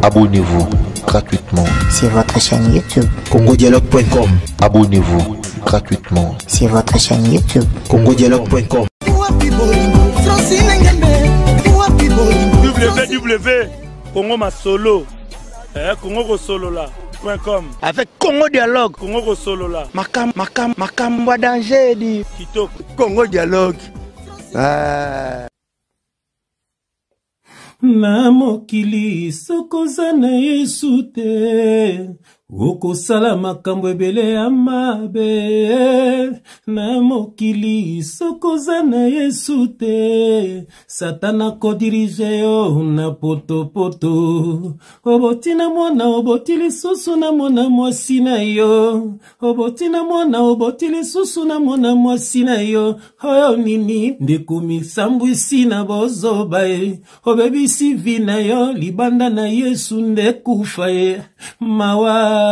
Abonnez-vous gratuitement sur votre chaîne YouTube. congodialogue.com. Abonnez-vous gratuitement sur votre chaîne YouTube. congodialogue.com. www Congo Masolo eh, Congo Kosolola .com avec Congo Dialogue. Congo Kosolola. Makam, makam, makambo danger di. Kitoko. Congo Dialogue. Ah. Na mokili soki oza na Yesu te, okosala makambo ebele ya mabe. Na mokili soki oza na Yesu te, Satana akodiriger yo na potopoto. Oboti na mwana, oboti lisusu na mwana mwasi na yo. Oboti na mwana, oboti lisusu na mwana mwasi na yo. Oyo nini, ndeko? Misambwisi na bozoba ye, obebisi vie na yo. Libanda na Yesu nde kufa ye, mawa.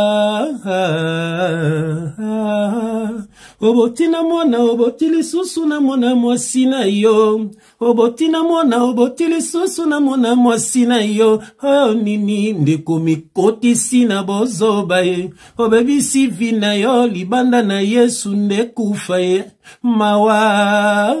Oboti na mwana, oboti lisusu na mwana mwasi na yo. Oboti na mwana, oboti lisusu na mwana mwasi na yo. Oyo nini, ndeko? Mikotisi na bozoba ye, obebisi vie na yo. Libanda na Yesu nde kufa ye, mawa.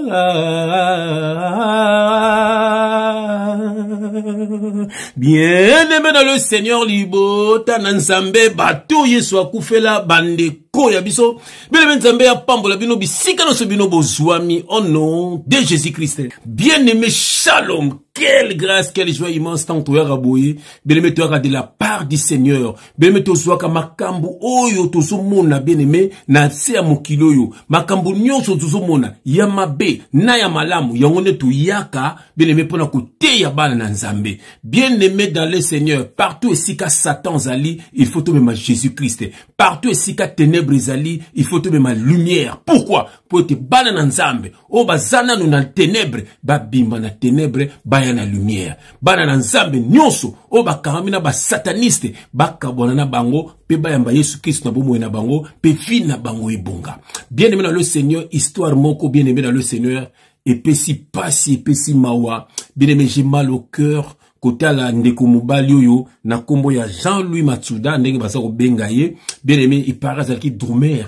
Bien-aimé dans le Seigneur, libota na Nzambe, bato Yesu akufela, bandeko ya biso, bien-aimé, Nzambe apambola bino bisika nyonso bino bozwami au nom de Jésus Christ. Bien-aimé, shalom. Quelle grâce, quelle joie immense tant toyaka boye. Bien-aimé, toyaka de la part du Seigneur. Bien-aimé, tozwaka makambo oyo tozomona, bien-aimé, na se ya mokili oyo, makambo nyonso tozomona ya mabe na ya malamu, yango nde toyaka, bien-aimé, mpona koteya bana na Nzambe. Bien-aimé dans le Seigneur, partout esika Satan ezali, il faut tomema Jésus Christ. Partout esika ténèbre ezali, il faut tomema lumière. Pourquoi? Po ete bana na Nzambe oyo baza nanu na ténèbre babima na ténèbre, baya na lumière. Bana na Nzambe nyonso oyo bakangami na basataniste bakabwana na bango mpe bayamba Yesu Kristo na bomoi na bango, mpe vie na bango ebonga. Bien aimé dans le Seigneur, histoire moko, bien aimé dans le Seigneur, epesi pasi, epesi mawa. Bien aimé, j'ai mal au cœur kotala ndeko mobali oyo na nkombo ya Jean-Louis Matsuda, ndenge baza kobenga ye. Bien aimé, il paraît azalaki drummer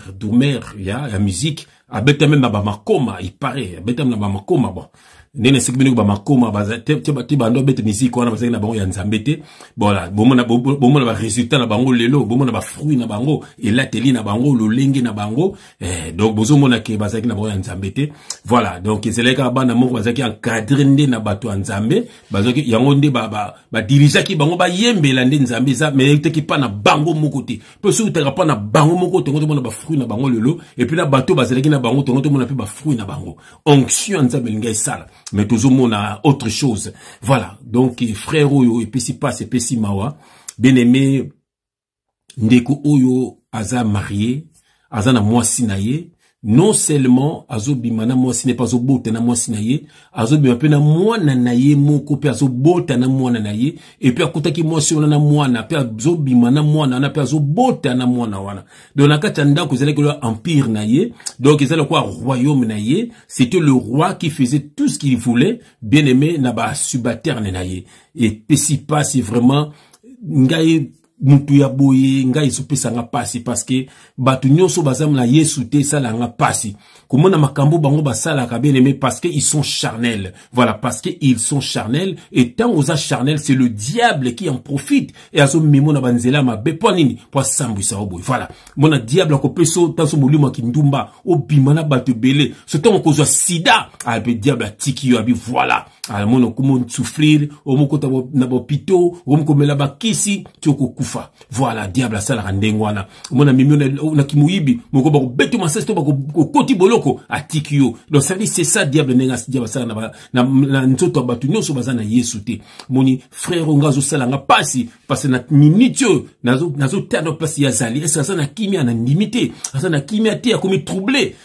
ya musique, abeta même na bamakoma. Il paraît abeta na bamakoma. Bon, ndenge esiki bino, bamakoma te, bando abeta musique wana, bazalaki na bango ya Nzambe te. Voilà, bomona barésultat na bango lelo, bomona bafruit na bango, elateli na bango, lolenge na bango. Donc bozomona ke bazalaki na bango ya Nzambe te. Voilà, donc ezalaki kaka bana moko bazalaki encadré nde na bato ya Nzambe, bazalaki yango nde badirigeaki bango bayembela nde Nzambe eza, mais eteki mpa na bango moko te. Mpe soki otaka mpa na bango moko, tongo tomona bafruit na bango lelo. Et puis na bato bazalaki na bango, tongo tomona mpe bafruit na bango. Onction ya Nzambe elingi esala, mais tozomona autre chose. Voilà, donc frère oyo epesi pasi, epesi mawa. Bien aimé, ndeko oyo aza marié, aza na mwasi na ye. Non seulement azobima na mwasi na ye mpe azobota na mwasi na ye, azobima mpe na mwana na ye moko, mpe azobota na mwana na ye. Et puis akutaki mwasi wana na mwana, mpe azobima na mwana wana, mpe azobota na mwana wana. Donc na kati ya ndako ezalaki lokola empire na ye, donc eza lokola royaume na ye. C'était le roi qui faisait tout ce qu'il voulait, bien aimé, na basubalterne na ye. Epesi pasi vraiment. Ngai mutu ya boye, ngai ezopesanga pasi, parce que bato nyonso baza na Yesu te, esalanga pasi komona makambo bango basalaka, bien aimé, parce que ils sont charnels. Voilà, parce que ils sont charnels. Et tant oza charnel, c'est le diable qui en profite et azomema na banzela mabe. Mpo nini? Mpo asambwisa yo boye. Voilà, mona diable akopesa ntanso molimo ya kindumba, obima na bato ebele. So ntango okozwa sida, ape diable atiki yo, abi voilà, amona okoma souffrir, omokota na bahôpitaux, okomi bakisi ti okokufa. Voilà, diable asalaka ndenge wana. Omona mimi na kimoyibi moko, bakobeti masasi to bakokoti boloko, atiki yo. Donc ça veut dire, c'est ça diable, ndenge diable asalaka na nzoto ya bato nyonso baza na Yesu te. Moni frère oyo, nga azosalanga pasi, parce na minute oyo nazotala place azali, ese aza na kimia? Na ndimi te aza na kimia te. Akomi troublé,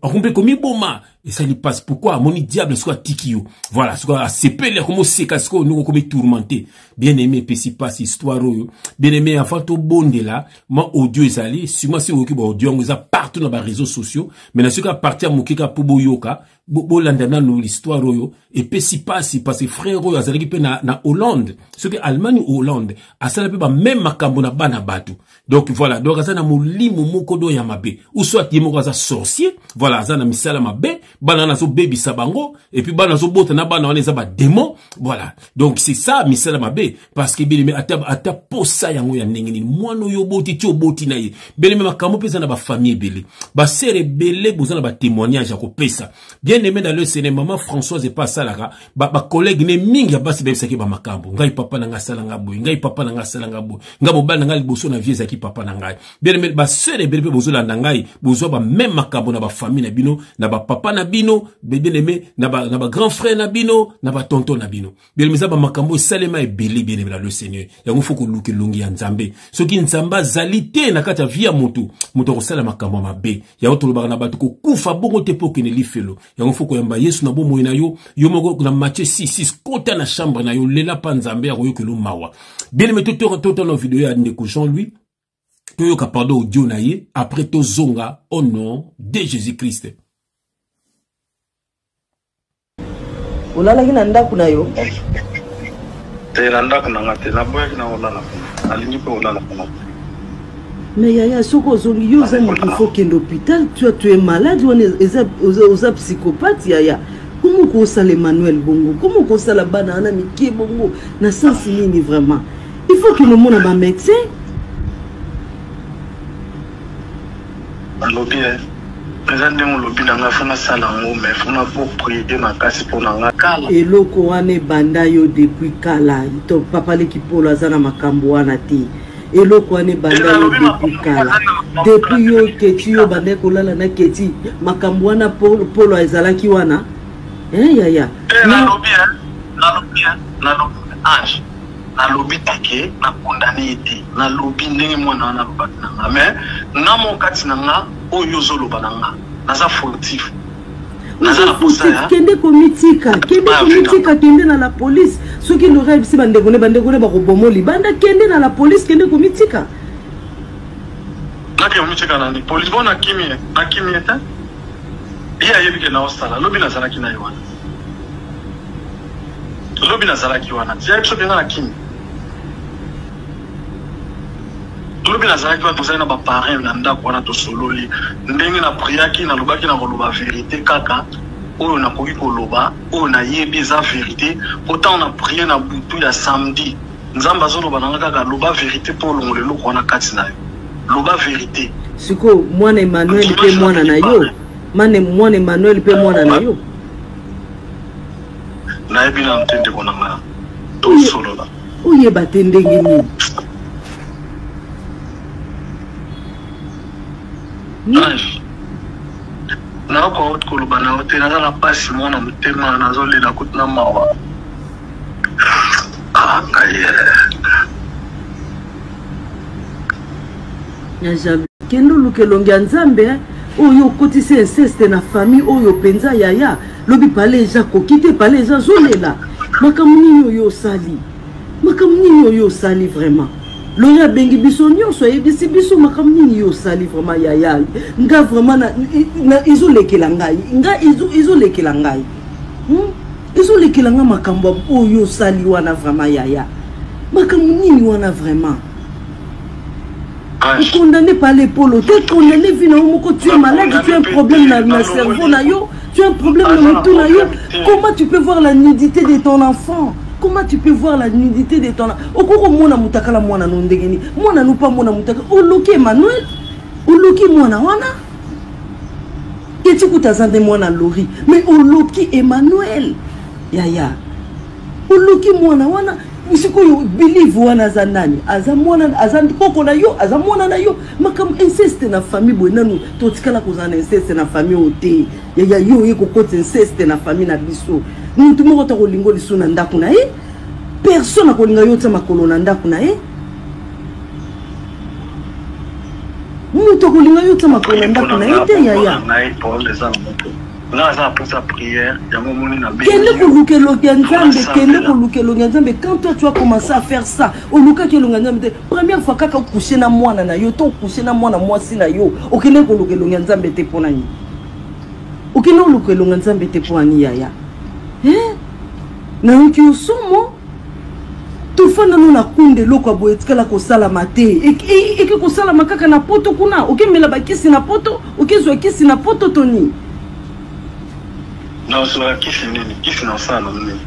akomi mpe komiboma. Esali mpasi. Pourquoi amoni diable sikoyo atiki yo? Voilà, sikoyo asepeli, akomoseka sikoyo ndenge okomi tourmenté. Bien aimé, epesi mpasi histoire oyo. Bien aimé, avant tobondela, ma audio ezali sûrement si oyoki ba audio yango eza partout na ba réseaux sociaux, mais na soki apartir ya moke kaka mpo boyoka, bolanda nanu l'histoire oyo epesi mpasi, parce que frère oyo azalaki mpe na Hollande, soki Allemagne ou Hollande, asala mpe ba même makambo na bana bato. Donc voilà, donc aza na molimo moko do ya mabe, ou soit ye moko aza sorcier. Voilà, aza na misala mabe, bana wana azobebisa bango, et puis bana azobota na bana wana eza ba démon. Voilà, donc c'est ça misala mabe, parce que bien-aimé, ata posa yango ya ndenge nini mwana oyo oboti ti oboti na ye. Bien-aimé, makambo mpe eza na bafamille ebele, basere ebele, boza na batémoignage ya kopesa. Bien-aimé dans le Seigneur, maman Françoise epa asalaka, ba collègue ne mingi ya basi bayebisaki ba makambo. Ngai papa na ngai asala nga boye, ngai papa na ngai asala nga boye, ngai mobali na ngai liboso na vie ezalaki papa na ngai. Bien-aimé, ba sœur ebele mpe bozolanda ngai, bozwa ba même makambo na ba famille na bino, na ba papa na bino, bien-aimé, na ba grand frère na bino, na ba tonton na bino. Bien-aimé, eza ba makambo esalema ebele, bien-aimé dans le Seigneur. Yango faut koluka elongi ya Nzambe. Soki Nzambe azali te na kati ya vie ya moto, moto akosala makambo ya mabe. Yango tolobaka na bato kokufa bongo te mpo okende lifelo. Yango faut koyamba Yesu na bomoi na yo, yo moko na Matthieu 6:6, kota na chambre na yo, lela pa Nzambe akoyokela mawa. Bien-aimé, to na video ya ndeko Jean-Louis, toyoka pardon audio na ye, après tozonga au nom de Jésus-Christ. Olalaki na ndako na yo? Te, na ndako na nga te, naboyaki na kolala kuna, nalingi mpe kolala kuna te. Mais yaya, soki ozongi, yo oza moto, faut okende hôpital, tu es malade wana, eza oza psychopathe yaya. Komo okosala Emmanuel bongo? Komo okosala bana wana mike bongo? Na sens nini vraiment? Il faut que nomona ba médecin. Nalobi eza ndenge olobi na ngai, fo nasala yango, mais fo na prier makasi mpo na ngai kala. Eloko wana ebanda yo depuis kala. To papa leki Polo aza na makambo wana te. Eloko wana ebanda yo depuis kala. Depuis yo Keti, yo bandaki kolala na Keti, makambo wana Polo ezalaki wana. Hein yaya. Nalobi nalobi nalobi ange. Nalobi te ke na condamne ye te, nalobi ndenge mwana wana alobaki na nga, mais nga moko kati na nga oyo yo ozoloba na nga, naza fautif. Naza na posa ya kende komitika, kende komitika, kende na la police. Soki Lora ayebisi bandeko ne, bandeko ne bakobomo libanda, kende na la police, kende komitika. Nake komitika nani? Police bon, nakimi ye, nakimi ye te. Ye ayebi ke naosala, lobi nazalaki na ye wana. Lobi nazalaki wana. Ti ayebi soki nga na kimi. Lobi nazalaki wana, tozali na ba parrain na ndako wana, tosololi ndenge na priaki, nalobaki na koloba verite kaka oyo nakoki koloba, oyo nayebi eza verite. Po ntango na prie na butu ya samedi, Nzambe azoloba na nga kaka loba verite po olongola eloko wana kati na yo. Loba verite. Sikoyo mwana Emmanuel mpe mwana na yo, mane mwana Emmanuel mpe mwana na yo. Nayebi nanu te ndeko na nga, tosolola. Oyeba te ndenge nini? Ange, nakoka koloba na yo te, naza na mpasi moko na motema, nazolela kutu na mawa. Ah, ngai. Ya Jean, kende oluka elongi ya Nzambe oyo okotisi inceste na famille oyo mpenza yaya. Lobi pale eza koki te, pale eza azolela. Makambo nini oyo osali? Makambo nini oyo osali vraiment? Lori abengi biso nyonso, ayebisi biso makambo nini yo osali vraiment yaya. Nga vraiment na ezolekela ngai, nga ezolekela ngai. Ezolekela nga makambo oyo osali wana vraiment yaya. Makambo nini wana vraiment? Condamné par les polos, tu es condamné vie na yo moko, tu es malade, tu as un problème na cerveau na yo, tu as un problème na mutu na yo. Comment tu peux voir la nudité de ton enfant? Comment tu peux voir la nudité de ton enfant? Okoki komona mutakala mwana no ndenge nini? Mwana no pa mona mutakala. Oloki Emmanuel, oloki mwana wana. Keti kuta aza nde mwana Lori, mais oloki Emmanuel. Yaya. Oloki mwana wana. Sikoyo believe wana aza nani? Aza mwana, aza koko na yo, aza mwana na yo. Makambo inceste na famille boye nanu totikala kozala na inceste na famille oyo te. Yaya yo oye kokota inceste na famille na biso. Mutu moko ta kolingo lisu na ndako na ye. Personne akolinga yo tia makolo na ndako na ye. Mutu akolinga yo tia makolo na ndako na ye te yaya. Nga naza na posa prière yango omoni na bengi Kende yo koluka elongi ya po Nzambe, kende nasambela. koluka elongi ya Nzambe. Quand toi tu as commencé à faire ça, olukaki elongi ya Nzambe te. Première fois kaka ocouche na mwana na yo to ocouche na mwana mwasi na yo, okende koluka elongi ya Nzambe te mpo na nini? Okende koluka elongi ya Nzambe te mpo na nini yaya? Hein? Nayoki yo somo. Tofanda no na kunda eloko ya boye etikala kosalama te. Eke kosalama kaka na poto kuna, okemela bakisi na poto, okezwa kisi na poto to nini? Nazwa kisi nini? Kisi nasala na nini?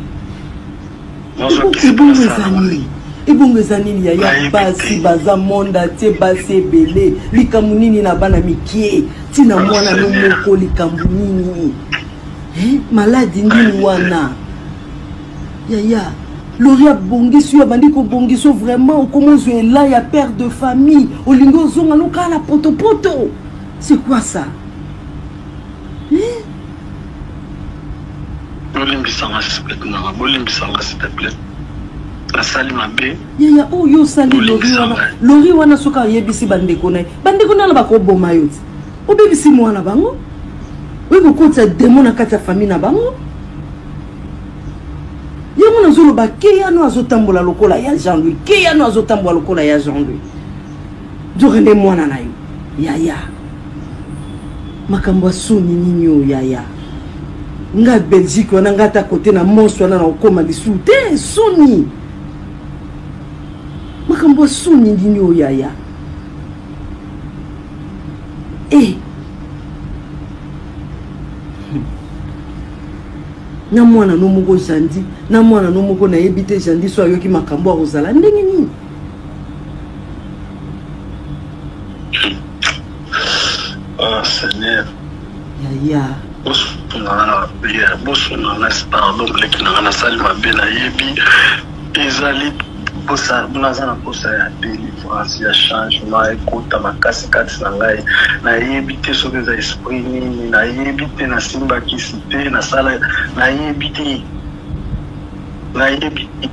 Nazwa kisi Ebongo nasala eza na nini? nini? Ebongo eza nini yaya? Nayebi Basi te. baza monde entier, basi ebele. Likambo nini na bana mikie? Tina Ah, mwana no Seigneur. moko likambo nini? Eh, maladi nini Nayebi te. wana? Yaya, Lori abongisi yo, abandi kobongisa yo vraiment, okoma ozwa elan ya père de famille, olingi ozonga no kaka na potopoto. C'est quoi ça? Hein? Bolimbisa nga s'il te plaît, nanga bolimbisa nga s'il te plaît. Nasali mabe. Yaya, oyo osali Lori Bolimbisa wana, ngai. Lori wana soki ayebisi bandeko na ye, bandeko na ye bakoboma yo ti. Obebisi mwana bango. Oye kokotisa demon na kati ya famille na bango. Yango nazoloba keyano azotambola lokola ya Jean-Louis, keyano azotambola lokola ya Jean-Louis. Nzoka nde mwana na yo yaya. Makambo ya soni nini oyo yaya? Nga Belgique wana nga ata kote na Mons wana na okoma lisusu te, soni. Makambo ya soni nini oyo yaya? Eh. Na mwana no moko Jandi, na mwana no moko nayebi te Jandi so ayoki makambo akozala ndenge nini? Ah Seigneur. Yaya. Bosunga nga na prière, bosunga nga pardon leki na nga nasali mabe nayebi ezali posa naza na posa ya délivrance ya changement ekota makasi kati na ngai nayebi te soki eza esprit nini nayebi te nasimba kisi te nasala nayebi te nayebi te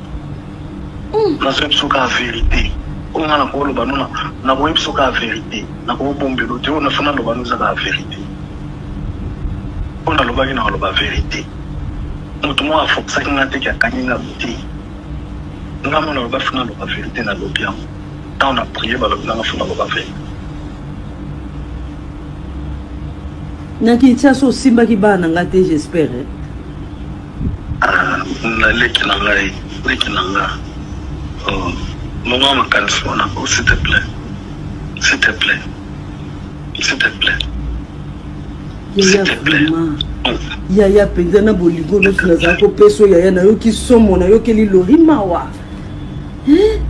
nazoyebi soki ya vérité oyo nga nakoloba no nakoyebi soki ya vérité nakobombelo te oyo nafa naloba no ezaka ya vérité oyo nalobaki nakoloba vérité moto moko aforçaki nga te ke akangi nga te nga mona naloba fo naloba vérité nalobi yango ntango na prie balobi nanga fo naloba vérité. Na Kinshasa osimbaki bana na nga te j'espère eh? Ah, na leki na ngai leki na nga oh, longa makanisi wana oh, s'il te plaît s'il te plaît s'il te plaît Yaya vraiment yaya mpenza na bolingo nyonso nazala kopesa oyo yaya nayoki somo nayokeli lori mawa eh?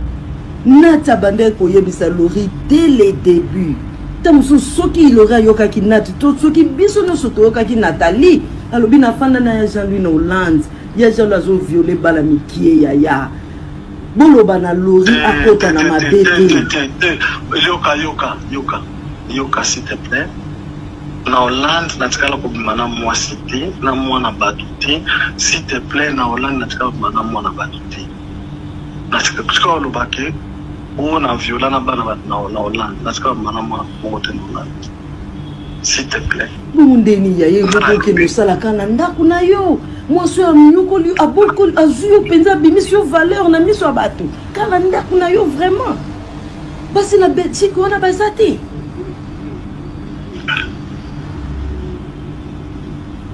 Nati abandaki koyebisa lori dès le début ntango mosusu soki lori ayokaki nati to soki biso nyonso toyokaki nathalie alobi nafanda na ya jean louis na hollande ya jean louis azoviole bana mikie yaya boloba na lori akota na mabe te yoka yoka yoka yoka s'il te plaît na Hollande natikala kobima na mwasi te na mwana batu te s'il te plait na Hollande natikala kobima na mwana batu te natikala koloba ke oyo na viola na bana batu na Hollande natikala kobima na mwana moko te na Hollande s'il te plait. Bongo ndeni ya ye moko okende osalaka na ndako na yo mwasi oyo amiyokoli abokoli azwi yo mpenza abimisi yo valeur na miso ya bato kaka ndako na yo vraiment basi na Belgique wana baza te.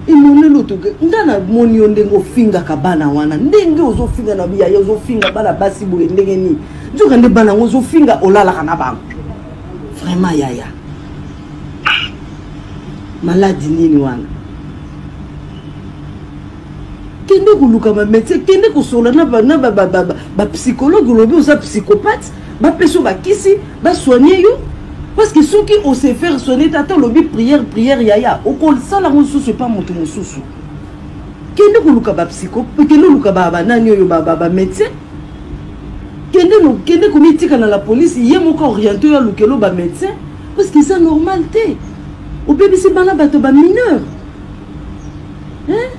Emmanuel Otoge, nga na moni yo ndenge ofingaka bana wana, ndenge ozofinga na biyaya, ozofinga bana basi boye ndenge nini? Nzoka nde bana yango ozofinga olalaka na bango. Vraiment yaya. Maladi nini wana? Kende koluka ba médecin, kende kosolola na ba na ba ba, ba, ba psychologue, olobi oza psychopathe, bapesa yo bakisi, ba soigner yo. Parce que soki o se faire soigner ata olobi prière prière yaya, okosala yango lisusu epa moto mosusu. Kende koluka ba psycho, kende koluka ba ba nani oyo ba ba, ba médecin. Kende no kende komitika na la police, ye moko orienté yo alukelo ba médecin parce que eza normal te. Obebisi bana bato ba mineur. Hein?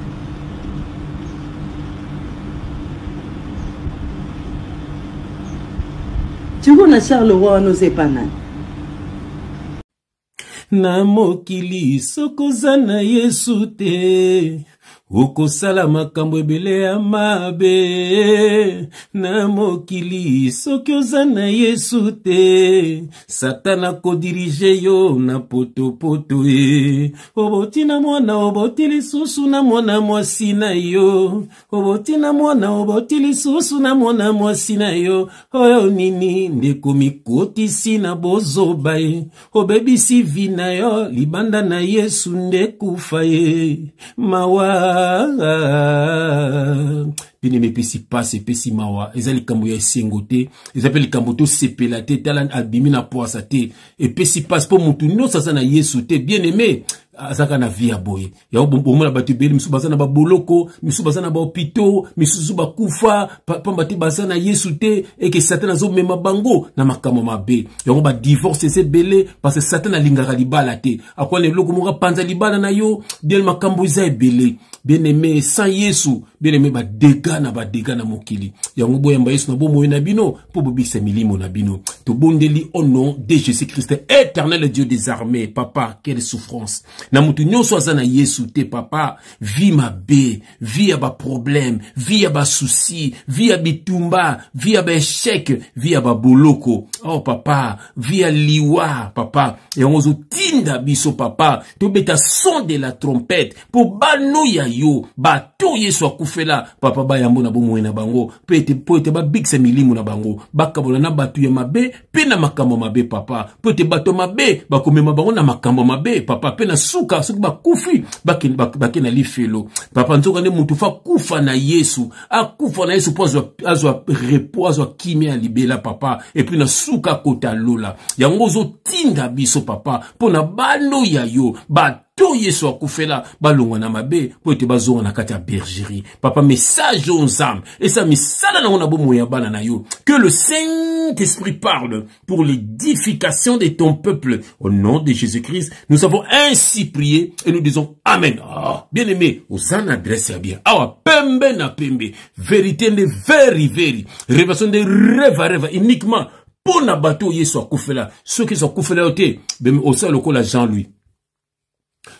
Sikoyo na Charleroi wana oza epa nani? Na mokili soki oza na Yesu te, okosala makambo ebele ya mabe. Na mokili soki oza na Yesu te, Satana akodirige yo na potopoto ye. Oboti na mwana, oboti lisusu na mwana mwasi na yo. Oboti na mwana, oboti lisusu na mwana mwasi na yo. Oyo nini ndeko, mikotisi na bozoba ye, obebisi vi na yo libanda na Yesu nde kufa ye mawa. Bien-aimé, epesi pasi, epesi mawa. Eza likambo ya esengo te, eza mpe likambo tosepela te. Tala, abimi na pwasa te. Epesi pasi mpo motu nyonso aza na Yesu te, bien aimé, azaka na vie ya boye. Yango bomona bato ebele, misusu baza na baboloko, misusu baza na bahopitau, misusu bakufa pamba te baza na Yesu te. Eke Satan azomema bango na makambo mabe. Yango badivorce eza ebele, parce que Satan alingaka libala te. Akwana eloko moko apanza libala na yo bien. Makambo eza ebele, bien aimé, sans Yesu, bien aimé, badega na badega na mokili. Yango boyamba Yesu na bomoi na bino mpo bobikisa milimo na bino. Tobondeli au nom de Jésus Christ. Éternel Dieu des armées, papa, quelle souffrance na motu nyonso aza na Yesu te, papa. Vie mabe, vie ya baproblème, vie ya basusi, vie ya bitumba, vie ya baéchec, vie ya baboloko. Oh papa, vie ya liwa, papa. Yango ozotinda biso, papa, tobeta son de la trompette mpo bano ya yo, bato Yesu akufela, papa, bayambo na bomoi na bango mpe ete mpo ete babikisa milimo na bango, bakabola na bato ya mabe mpe na makambo mabe, papa, mpo ete bato mabe bakomema bango na makambo mabe, papa, mpe na suka soki bakufi bake, bake na lifelo, papa. Nzoka nde motu fa kufa na Yesu, akufa na Yesu mpo azwa, azwa repos, azwa kimia ya libela, papa, et puis na suka akota lola. Yango ozotinda biso, papa, mpo na bano ya yo, bato Yesu akufela, balongwa na mabe mpo ete bazonga na kati ya bergerie, papa. Message oyo, Nzambe, esa misala nango na bomoi ya bana na yo. Que le Saint-Esprit parle pour l'édification de ton peuple. Au nom de Jésus-Christ, nous avons ainsi prié et nous disons amen. Ah, bien aimé, oza na adresse ya bien awa. Pembe na pembe, vérité nde very very, révélation nde reva reva, uniquement mpo na bato oyo Yesu akufela. Soki Yesu akufela yo te, osala lokola Jean Louis.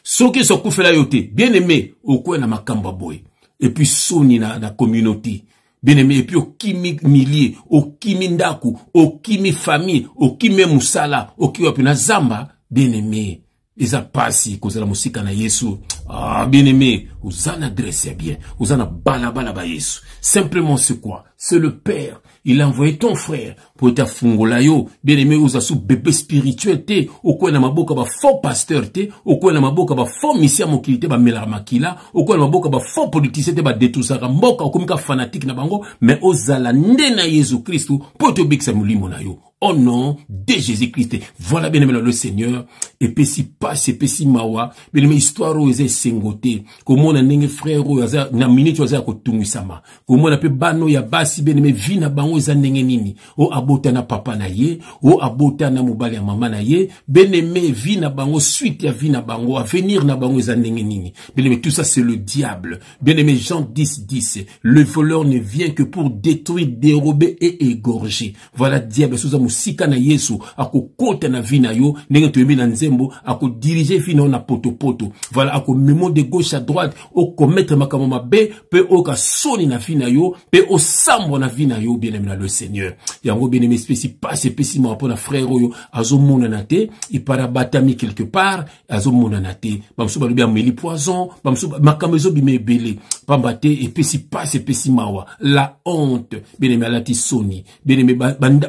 Soki Yesu akufela yo te, bien aimé, okwea na makambo ya boye, et puis soni na communauté, bien aimé, et puis okimi milieu, okimi ndako, okimi famille, okimi mosala, okimi wapi? Na zamba. Bien aimé, eza pasi kozala mosika na Yesu. Ah, bien aimé, oza na adresse ya bien, oza na balabala ba Yesu. Simplement, c'est quoi? C'est le Père. Il a envoyé ton frère po ete afungola yo, bien aimé. Oza su bébé spirituel te, okwea na maboko ya bafaux pasteur te, okwea na maboko ya bafaux misi ya mokili te, bamelaka makila, okwea na maboko ya bafaux politicien te, badétournaka mboka, okomi ka fanatique na bango, mais ozala nde na Yesu Kristu mpo ete obikisa molimo na yo, au nom de Jésus-Christ. Voilà, bien aimé dans le Seigneur, epesi pasi, epesi mawa, bien aimé, histoire oyo eza esengo te. Komona ndenge frère oyo aza na minute oyo aza ya kotungisama, komona mpe bano ya basi, bien aimé, vie na bango eza ndenge nini? O abota na papa na ye, o abota na mobali ya mama na ye, bien aimé, vie na bango, suite ya vie na bango, avenir na bango eza ndenge nini? Bien aimé, tout ça, c'est le diable. Bien aimé, Jean 10 10, le voleur ne vient que pour détruire, dérober et égorger. Voilà, diable soza mosika na Yesu, akokota na vie na yo ndenge toyebi na nzembo, akodirige vie na yo na potopoto. Voilà, akomema de gauche à droite, okomettre makambo mabe mpe oyoka soni na vie na yo mpe osambwa na vie na yo, bien aimé na le Seigneur. Yango, bien aimé, epesi pasi, epesi mawa mpo na frère oyo azomonana te. Ipara batami quelque part, azomonana te. Bamosusu balobi ameli poison, bamosusu makambo ezobima ebele pamba te. Epesi pasi, epesi mawa, la honte, bien aimé, alati soni, bien aimé.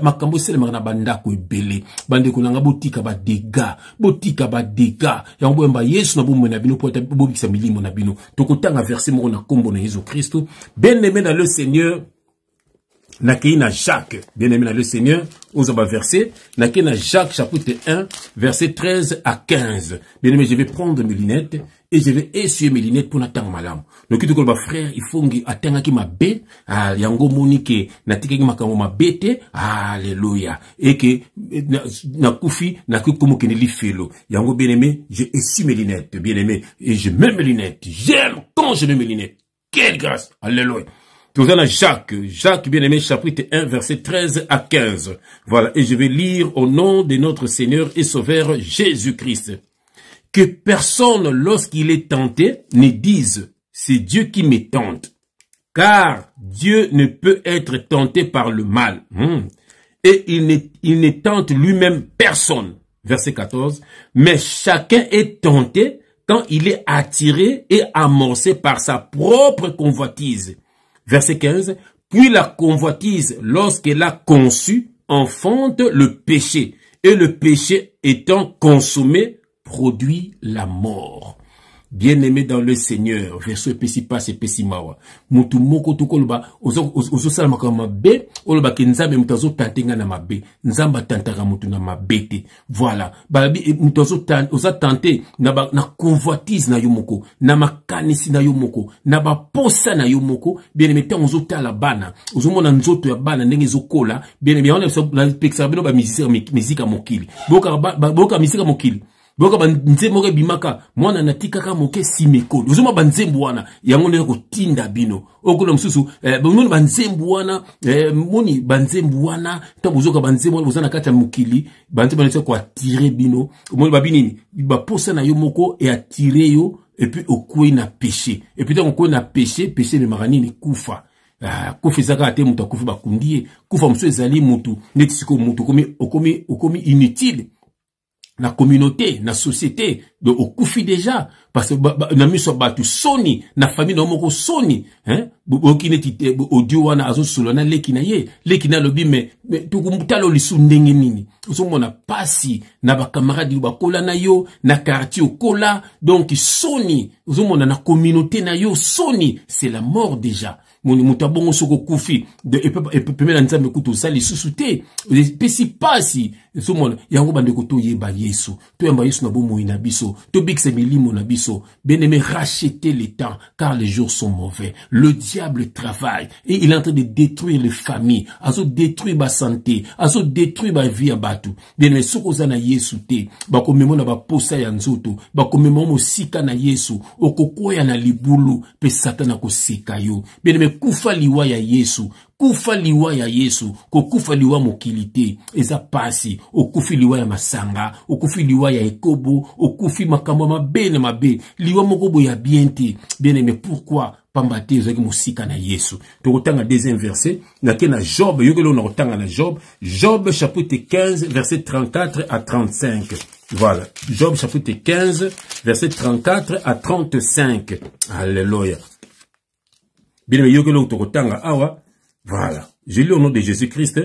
Makambo esalemaka na bandako ebele. Bandeko na nga, botika badega, botika badega. Yango boyamba Yesu na bomoi na bino mpo bobikisa milimo na bino. Tokotanga verset moko na nkombo na Yesu Kristo. Bien aimé dans le Seigneur, nakei na Jacques, bien aimé dans le Seigneur, ozwa baverset. Nakei na Jacques chapitre 1, verset 13 à 15. Bien aimé, je vais prendre mes lunettes et je vais essuyer mes lunettes pour natanga malamu. Noki tokoloba frère Ifongi atangaki mabe. Ah, yango moni ke natikaki makambo mabe te. Alleluya, eke nakufi, nakoki komokende lifelo. Yango, bien aimé, je essuie mes lunettes, bien aimé, et je mets mes lunettes. J'aime quand je mets mes lunettes. Quelle grâce! Alléluia! Toza na Jacques, Jacques, bien-aimé, chapitre 1, verset 13 à 15. Voilà, et je vais lire au nom de notre Seigneur et Sauveur Jésus-Christ. Que personne, lorsqu'il est tenté, ne dise, c'est Dieu qui me tente. Car Dieu ne peut être tenté par le mal. Et il ne, il ne tente lui-même personne. Verset 14. Mais chacun est tenté quand il est attiré et amorcé par sa propre convoitise. Verset 15. Puis la convoitise, lorsqu'elle a conçu, enfante le péché. Et le péché étant consommé, produit la mort. Bien-aimé dans le Seigneur, verso epesi pasi epesi mawa. Mutu moko tokoloba ozosala makambo mabe, olobaki Nzambe moto azotante nga na mabe. Nzambe atantaka moto na mabe te. Voilà. Balabi eh, moto oza tante na, ba, na convoitise na yo moko, na makanisi na yo moko, na baposa na yo moko. Bien-aimé, ntango ozotala bana, ozomona nzoto ya bana ndenge ezokola, bien-aimé, yango napekisaka bino ba musique ya mokili. Boyoka musique ya mokili. Boyoka banzembo moko ebimaka mwana natikaka moke nsima ekoli ozomona banzembo wana yango nde kotinda bino okona mosusu eh, bomoni banzembo wana eh, moni banzembo wana ntango bozoka banzembo wana boza na kati ya mokili banzembo wana eza koatire bino omoni babi nini baposa na yo moko eatire yo epuis okwei na péché epuis ntango okwei na péché péché ememaka nini kufa. Ah, kufa eza kaka te moto akufi bakundi ye kufa mosusu ezali motu neti sikoyo motu okomi, okomi, okomi inutile na communauté na société donc okufi déjà parce que ba, ba, na miso ya bato soni na famille na yo moko soni hein? Boyoki neti audio wana azosolola na leki na ye leki na alobi me, me tokotala lisu ndenge nini ozomona pasi na bakamarade yo bakola na yo na quartier okola donc soni ozomona na communauté na yo soni c'est la mort déjà moto abongo soki okufi pembe na nzambe kutu oza lisusu te epesi mpasi ezomona yango bandeko toyeba yesu toyamba yesu na bomoi na biso tobikisa milimo na biso. Bien-aimé, rachetez les temps car les jours sont mauvais. Le diable travaille et il est en train de détruire les familles, azo détruire ba santé, azo détruire ba vie ya bato. Bien-aimé, soki oza na yesu te bakomema na baposa ya nzoto bakomema mosika na yesu okokwea na libulu mpe satana akoseka yo. Bien-aimé, kufa liwa ya yesu kufa liwa ya yesu kokufa liwa mokili te eza pasi okufi liwa ya masanga okufi liwa ya ekobo okufi makambo ya mabe na mabe liwa moko boye ya bien te. Bien-aimé, pourquoi? Pamba te ezalaki mosika na yesu. Tokotanga deuxième verset nake na Job yokeli oyo nakotanga na Job, Job chapitre 15 verset 34 à 35. Voilà, Job chapitre 15 verset 34 à 35. Alléluia. Bien, yokeli oyo tokotanga awa. Voilà, je lis au nom de Jésus-Christ.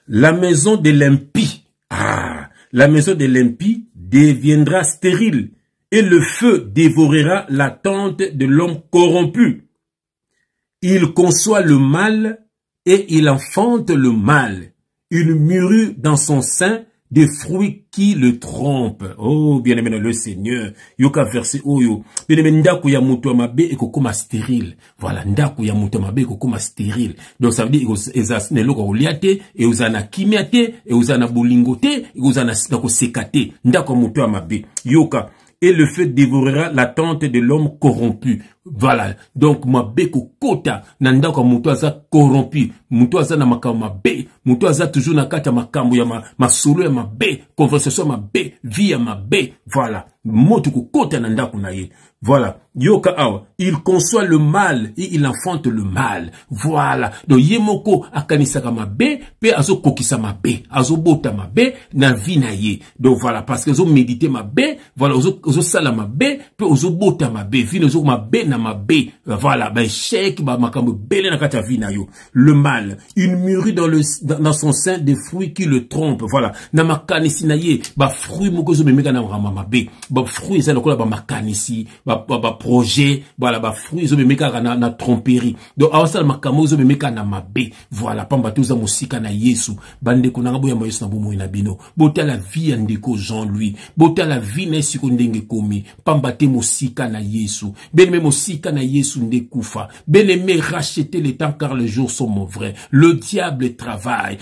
La maison de l'impie, ah, la maison de l'impie deviendra stérile et le feu dévorera la tente de l'homme corrompu. Il conçoit le mal et il enfante le mal. Il mûrit dans son sein des fruits qui le trompent. Oh, bien-aimé dans le Seigneur. Yoka verset oyo. Bien-aimé, ndako ya moto ya mabe ekokoma stérile. Voilà, ndako ya moto ya mabe ekokoma stérile. Donc ça veut dire eza na eloko kolia te, eza na kimia te, eza na bolingo te, eza na koseka te. Ndako ya moto ya mabe. Yoka. Et le feu dévorera la tente de l'homme corrompu. Voilà. Donc, mabe kokota na ndako ya moto aza corrompu, moto aza na makambo mabe, moto aza toujours na kati ya makambo ya ma, masolo ya mabe, conversation ya mabe, vie ya mabe. Voilà. Moto kokota na ndako na ye. Voilà. Yoka awa. Il conçoit le mal et il enfante le mal. Voilà. Donc, ye moko akanisaka mabe, pe azokokisa mabe, azobota mabe na vie na ye. Donc voilà, parce que ozo méditer mabe, voilà, ozosala mabe, pe ozobota mabe, vie na ozo mabe na mabe. Voilà, ba échec, ba makambo ebele na kati ya vie na yo. Le mal, il mûrit dans le dans, dans son sein des fruits qui le trompent. Voilà, na makanisi na ye, ba fruits moko ezomemeka na makambo mabe. Ba fruits eza lokola ba makanisi, ba ba, ba projet, voilà, ba fruits ezomemeka kaka na, na tromperie. Donc awasala makambo ezomemeka na mabe. Voilà, pamba te oza mosika na Yesu. Bandeko nanga boyamba Yesu na bomoi na bino. Botala vie ya ndeko Jean-Louis. Botala vie na ye siko ndenge ekomi. Pamba te mosika na Yesu. Bien-aimé, mosika Mosika na Yesu nde kufa. Bien-aimé, rachetez le temps car les jours sont mauvais. Le diable travaille.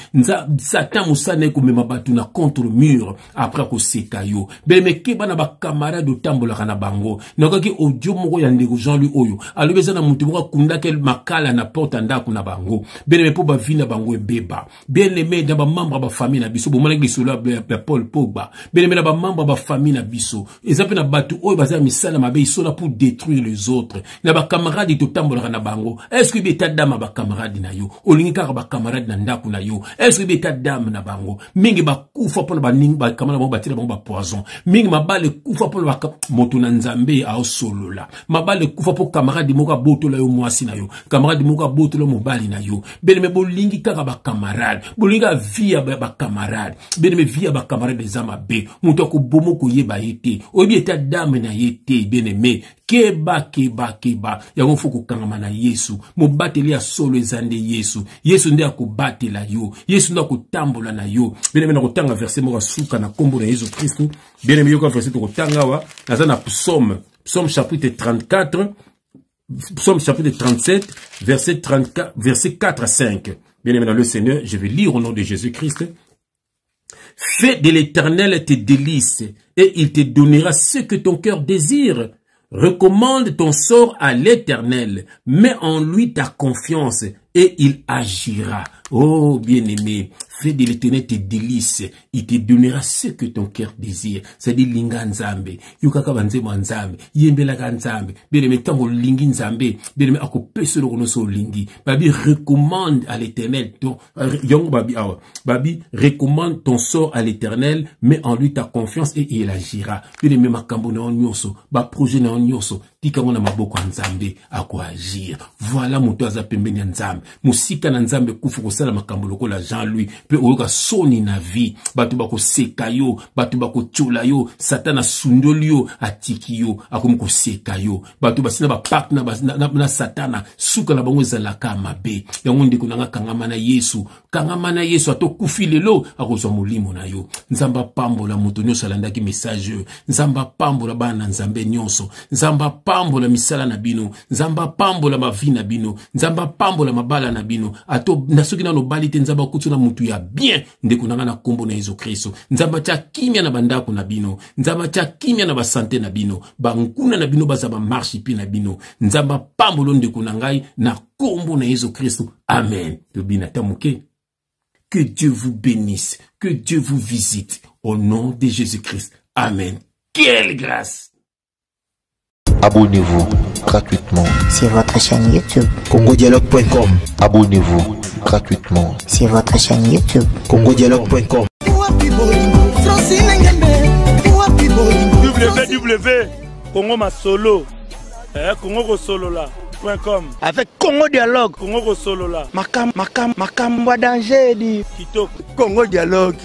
Satan mosala na ye komema bato na contre mur après akoseka yo. Bien-aimé, keba na ba camarades otambolaka na bango. Nakokaki audio moko ya ndeko Jean-Louis oyo alobi eza na moto moko akundaki makala na porte ya ndako na bango. Bien-aimé, mpo ba vie na bango ebeba. Bien-aimé, na ba membre ya ba famille na biso, bomonaki lisolo ya Paul Pogba. Bien-aimé, na ba membre ya ba famille na biso, eza mpe na bato oyo baza ya misala mabe, ils sont là pour détruire les autres. Na ba camarades totambolaka na bango, est-ce que état d'âme ya ba camarades na yo? Olingi kaka ba camarades na ndako na yo, est-ce que état d'âme na bango? Mingi bakufa mpona baningi ba camarades bango batiela bango ba poison. Mingi mabale ekufa mpona moto na Nzambe aosolola. Mabale ekufa mpo camarade moko abotola yo mwasi na yo, camarade moko abotola mobali na yo. Bien-aimé, bolingi kaka ba camarade, bolingi kaka vie ya ba camarade. Bien-aimé, vie ya ba camarade eza mabe. Moto akoboma koyeba ye te, oyebi état d'âme na ye te. Bien-aimé, keba, keba, keba. Yango fo kokangama na Yesu. Mobateli ya solo eza nde Yesu. Yesu nde akobatela yo, Yesu nde akotambola na yo. Bien-aimé, na kotanga verset moko ya suka na nkombo na Yesu Kristu. Bien-aimé, yoka verset tokotanga awa. Naza na psaume chapitre 34, psaume chapitre 37, verset 34, verset 4 à 5. Bien-aimé dans le Seigneur, je vais lire au nom de Jésus-Christ. Fais de l'Éternel tes délices, et il te donnera ce que ton cœur désire. Recommande ton sort à l'Éternel, mets en lui ta confiance, et il agira. Oh, bien-aimé, fais de l'Éternel tes délices, il te donnera ce que ton cœur désire. C'est-à-dire linga Nzambe, yokaka banzembo ya Nzambe, yembelaka Nzambe. Bien-aimé, ntango olingi Nzambe, bien-aimé, akopesa eloko nyonso olingi. Babi recommande à l'Éternel ton yango babi awa. Babi recommande ton sort à l'Éternel, mets en lui ta confiance et il agira. Bien-aimé, makambo na yo nyonso, ba projet na yo nyonso, tika yango na maboko ya Nzambe, akoagir. Voilà moto aza pembeni ya Nzambe. Mosika na Nzambe kufa kosala makambo lokola Jean-Louis, pe oyoka soni na vie. Bato bakoseka yo, bato bakotiola yo, Satan asundoli yo, atiki yo, akomi koseka yo. Bato basina ba pacte na Satana, suka na bango ezalaka mabe. Yango ndeko nanga, kangama na Yesu, kangama na Yesu, atokufi lelo akozwa molimo na yo. Nzambe apambola moto nyonso alandaki message oyo. Nzambe apambola bana na Nzambe nyonso. Nzambe apambola misala na bino. Nzambe apambola mavi na bino. Nzambe apambola mabala na bino. Ato na soki nano bali te, Nzambe akuti na mutu ya bien ndeko nanga na kombo na Yesu Kristo. Nzambe atia kimia na bandako na bino. Nzambe atia kimia na basante na bino. Banguna na bino baza ba marche pi na bino. Nzambe apambola ndeko na ngai na kombo na Yesu Kristo. Amen. Tobina ta moke. Que Dieu vous bénisse, que Dieu vous visite au nom de Jésus-Christ. Amen. Quelle grâce! Abonnez-vous gratuitement sur votre chaîne YouTube. Congodialogue.com. Abonnez-vous gratuitement sur votre chaîne YouTube. Congodialogue.com. www Congo Masolo, Congo Kosolola.com. Avec Congo Dialogue. Congo Kosolola. Makam, makam, makambo danger di. Kitoko. Congo Dialogue.